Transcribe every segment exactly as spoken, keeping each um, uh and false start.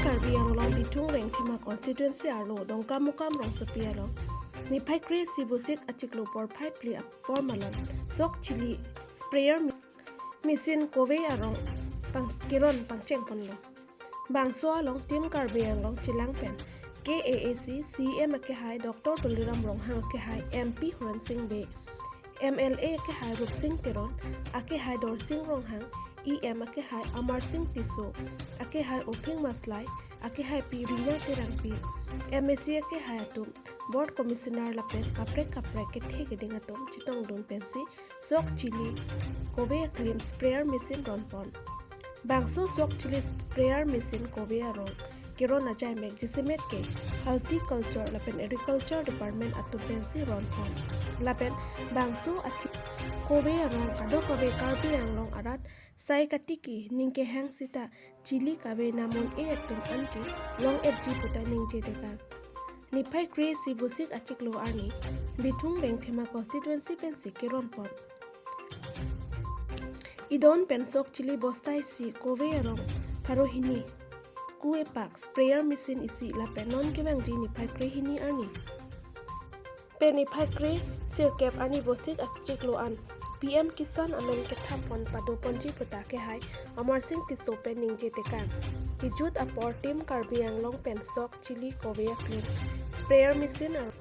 Karbi Anglong Bithung Vengthima constituency arlo Dongkamukam rongsopi along niphai kre-isi Vosik achiklo porphai phli apor malom sok chili sprayer mi-, machine kove arong pang-, keron pangchengponlo. Bangso along Team Karbi Anglong chelang pen K A A C C E M akehai Doctor Tuliram Ronghang, akehai M P Horen Sing Bey, M L A akehai Rupsing Teron, akehai Dorsing Ronghang, E M akehai Amarsing Tisso, akehai Uphing Maslai, akehai Pi Rina Terangpi, M A C akehai atum, Board Commissioner lapen kaprek kaprek kethe keding atum chetongdun pensi sok chili kove aklim sprayer machine ronpon. Bangso sok chili sprayer machine kove arong keron ajaimek jasemet ke Horticulture lapen Agriculture Department atum pensi ronpon. Lapen bangso achi kove arong kadokave Karbi Anglong arat sai katiki ning kehang sita chili kave namun-e atum anke long-etji puta ningje tekang. Niphai kre-isi Vosik achiklo arni Bithung Vengthima constituency pensi keronpon. Idon pen sok chili bosta isi kove arong pharo hini, ku epak sprayer machine isi lapen non kevangji niphai kre-hini arni pen niphai kre-sirkep arni Vosik achiklo an P M Kisan amen kethampon padoponji puta akehai Amarsing Tisso pen ningje tekang. Kejut apor Team Karbi Anglong pen sok chili kove aklim sprayer machine ar-,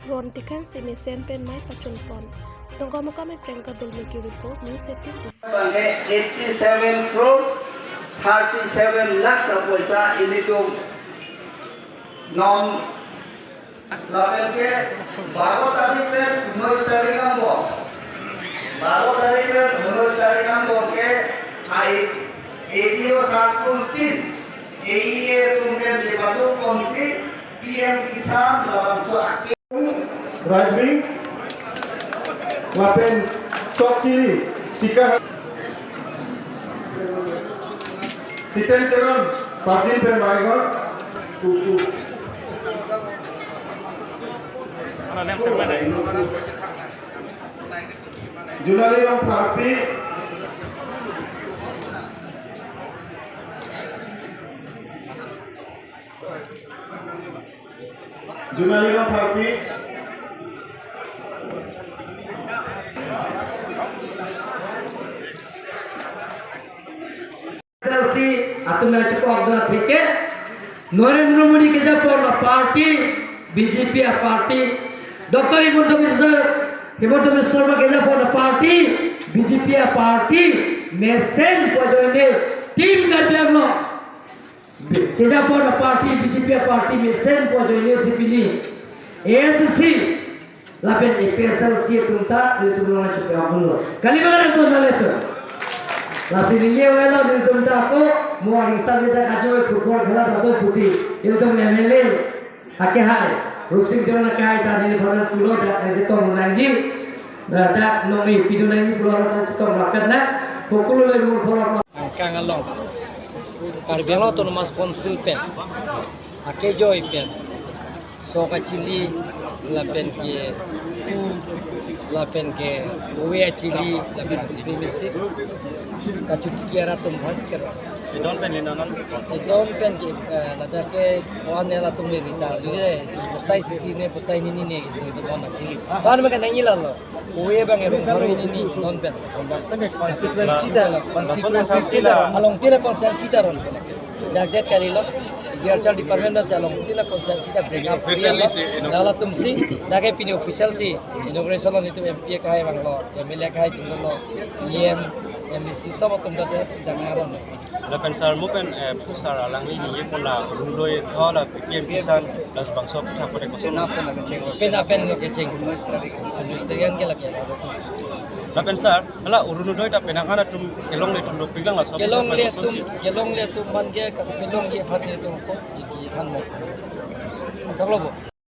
ron tekangsi mesen pen mei pachunpon. Dongkamukam epreng Kadul Miki report, News eighteen Bihar. Bangke eighty seven crores thirty seven lakhs apoisa ilitum non lapen ke baro tarik pen unois tarik angbong, baro tarik pen unois tarik angbong ke hai A D O circle tin, A E A atum ke chepado ponsi P M Kisan labangso ake. Right wing, lapen sok chili, sika, Siten Teron, Pardin pen Baigon, Kuku. Junali Rongpharpi. Junali Rongpharpi. S L C atum nangchepok do theke, Narendra Modi kejapon aparty B J P aparty, Doctor Himanta Biswa, Himanta Biswa Sarma kejapon aparty B J P aparty, mesen pu ajoine Team Karbi Anglong kejapon aparty B J P aparty mesen pu ajoine si pini A S D C lapen A P H L C atum ta ilitum along nangchepok lo. Kali ma nangtum male tu. Lasi ningje avelo ilitum ta ako mo aning san kita kajoi football khela ta do pusi ilitum M L A akehai Rupsing Teron akehai ta neli thoran pulo ta chetong nangji. Dak nong-e pidun nangji pulo ta chetong rapet na. Pokolo le mo pulo. Angkang along Karbi Anglong Autonomous Council pen akejoi pen sok achili lapen ke ku lapen ke kove achili lapen ke spray machine kachotiki arat atum bhai kero. Idon pen ni nanan. Idon pen ke, eh, ladak ke one el atum ne rita je bosta isi ne bosta hini ne ke idon achili. Pan me ka nangji lalo. Kove abang erung pharo hini ni non pen. Tangke constituency ta, constituency ta. Along tira constituency ta ron. Dak det kali lo. Agriculture department ta si along tira constituency ta bring up. Officially si inauguration. Lalatum si, dak ke pini official si inauguration lo, nitum M P akehai vanglo, M L A akehai atum lo, E M, M A C sob atum ta det si dak nang ron. Lapen sir, mo pen, eh, pu sir alangli ningje pon la Orunodoi, oh, la P M Kisan, la bangso aphuthak pen koson. Pen apen lo kecheng. Unois tarik an ke lake. Lapen sir, hala Orunodoi ta penang an atum kelongle atum dopik lang laso aphuthak pen koson si. Kelongle atum, kelongle atum man ke ka kelongle aphan atum ko jiki than mo. Kaklo bo.